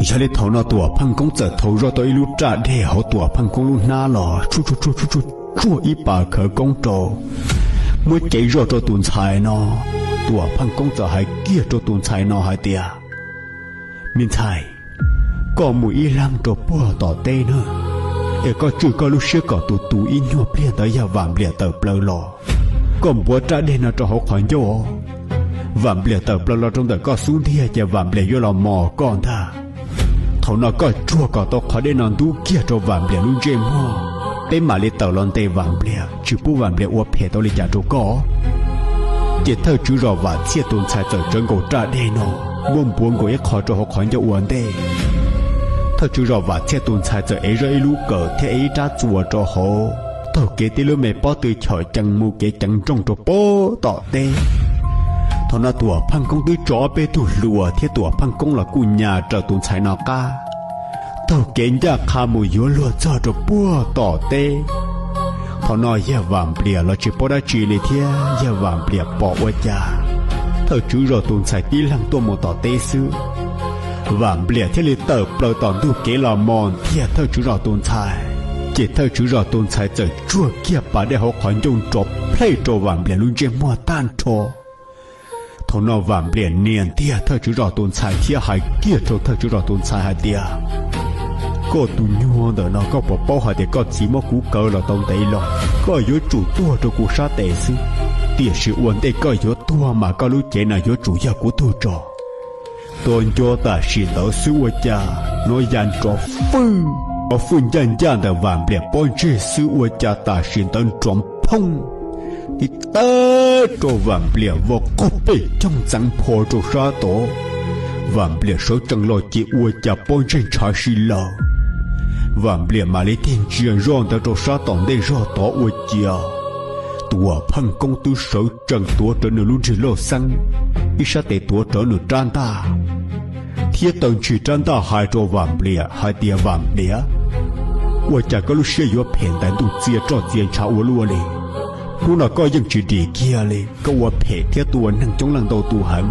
Yog li thaum no Tuam Pheej Koob txawm thau zoj tau ib lub raj dej hauv Tuam Pheej Koob lub hnab los tsuag tsuag tsuag tsuag tsuag tsuag ib pas khawv koob rau, muab cev zog rau tus ntxhais no. Tuam Pheej Koob txawm hais kiag rau tus ntxhais no hais tias, Me ntxhais, koj mus ib leeg rau puag tom teb na, es koj tswj koj lub siab kom tus tus ib nyuag pliag ntawd yog Vam Npliam tawm plaws los. Koj npuav raj dej no rau hauv qhov ncauj, Vam Npliam tawm plaws los rau ntawm koj xub ntiag ces Vam Npliam yuav los mos koj ntag. Thaum no koj tsuag kom tau qhov dej no ntub kiag rau Vam Npliam lub ntsej muag, peb mam li tawm los ntes Vam Npliam, tsis pub Vam Npliam ua phem tau li cas rau koj. Ces thawj tswv zos Vam Txhiaj tus ntxhais txawm tsawv nkaus raj dej no, muab npuav nkaus ib qho rau hauv qhov ncauj ua ntej. Thawj tswv zos Vam Txhiaj tus ntxhais txawm ev zoj ib lub kawm thiab ev ib rab txuas rau hauv, taug kev tib lub me pob tw chom cees mus kev ceev nrooj rau puag tom teb. Thaum no Tuam Pheej Koob twb tso ob peb tug hluas thiab Tuam Pheej Koob los kuj nyas raws tus ntxhais no qab, taug kev ncaj qha mus yuav luag txog rau puag tom teb. Thaum no yawg Vam Npliam los tsis paub dab tsi li thiab, yawg Vam Npliam pom ua cas thawj tswv zos tus ntxhais tib leeg tuaj mus tom teb xwb, Vam Npliam thiaj li tawm plaws tom ntug kev los mos ntiag thawj tswv zos tus ntxhais. Ces thawj tswv zos tus ntxhais txawm tsuag kiag pas dej hauv qhov ncauj nrov plhej rau Vam Npliam lub ntsej muag tag nrho. Thaum no Vam Npliam nias ntiag thawj tswv zos tus ntxhais thiab hais kiag rau thawj tswv zos tus ntxhais hais tias, Koj tus nyuag ntawm no koj puas paub hais tias koj txiv muab kuv kaw los tau ntev los, koj yuav tsum tuag rau kuv sab tes xwb. Tiam sis ua ntej koj yuav tuag mas koj lub cev no yuav tsum yog kuv tug tso. Tua nco tam sim ntawd xwb ua cas hnov ya nrov fwj, nrov fwj ncaj ncaj ntawm Vam Npliam pob ntseg xwb ua cas tam sim ntawd nrov phooj, tib tag rau Vam Npliam vau quaj pej coog txeev pho rau sab tod. Vam Npliam sawv tsees los ces ua cas pob ntseg ntshav si lawm. Vam Npliam mam li tig ntsia zoj ntawd rau sab tom ntej zog tod ua cas Tuam Pheej Koob twb sawv tsees tuav rawv nws lub nrig lauj xeeb, ib sab tes tuav rawv nws rab ntaj, thiab taw ntshis rab ntaj hais rau Vam Npliam hais tias, Vam Npliam, ua cas koj lub siab yuav phem ntais ntuj txia roj txia ntshav ua luaj li? Hnub no koj yeej tsis dim kiag li, koj ua phem thiab tua neeg coob leej ntau tus heev.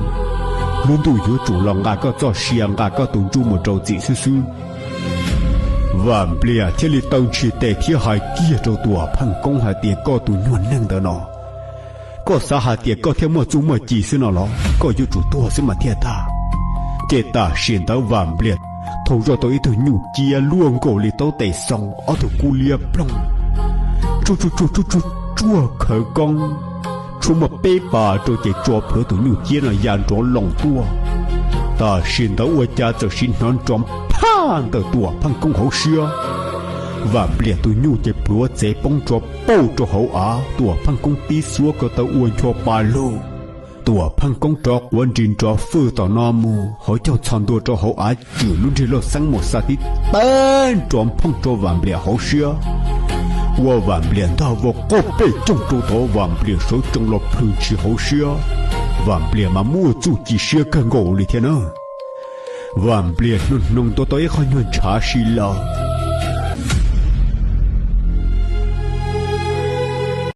Lub ntuj yuav tsum los nqa koj txoj sia, nqa koj tus ntsuj mus rau txim xwb xwb. Vam Npliam thiaj li taw ntshis tes thiab hais kiag rau Tuam Pheej Koob hais tias, Koj tus nyuag neeg ntawm no, koj xav hais tias koj thiaj muaj txuj muaj ci xwb no los? Koj yuav tsum tuag xwb mas thiaj tag. Ces tam sim ntawd Vam Npliam thau zoj tau ib tug nyuj ciab luaj nkaus li taub tes xoo, ob tug kub liab ploog, tsuag tsuag tsuag tsuag tsuag khawv koob, tshuab muaj peb pas rau ces tso plhuav tus nyuj ciab no ya nrov loo tuaj. Tam sim ntawd ua cas txawm sim hnov nrov phaj ntawm Tuam Pheej Koob hauv siab. Vam Npliam tus nyuj ces plhuav txev poob nrov pauj rau hauv av, Tuam Pheej Koob tib xuab ko taw ua ncho pa lug. Tuam Pheej Koob rov quav nris nrov fwj tom no mus, hauv caug txhos ntua rau hauv av, tswm lub nrig lauj xeeb mus xa tib tag nrov phooj rau Vam Npliam hauv siab. Ua Vam Npliam ntog vau quaj pej coog rau tod, Vam Npliam sawv tsees los plhws ntshis hauv siab. Vam Npliam mas muaj txuj ci siab kawg nkaus li thiab na. Vam Npliam hnoos hnoos ntua tau ib qho nyuag ntshav si lawm,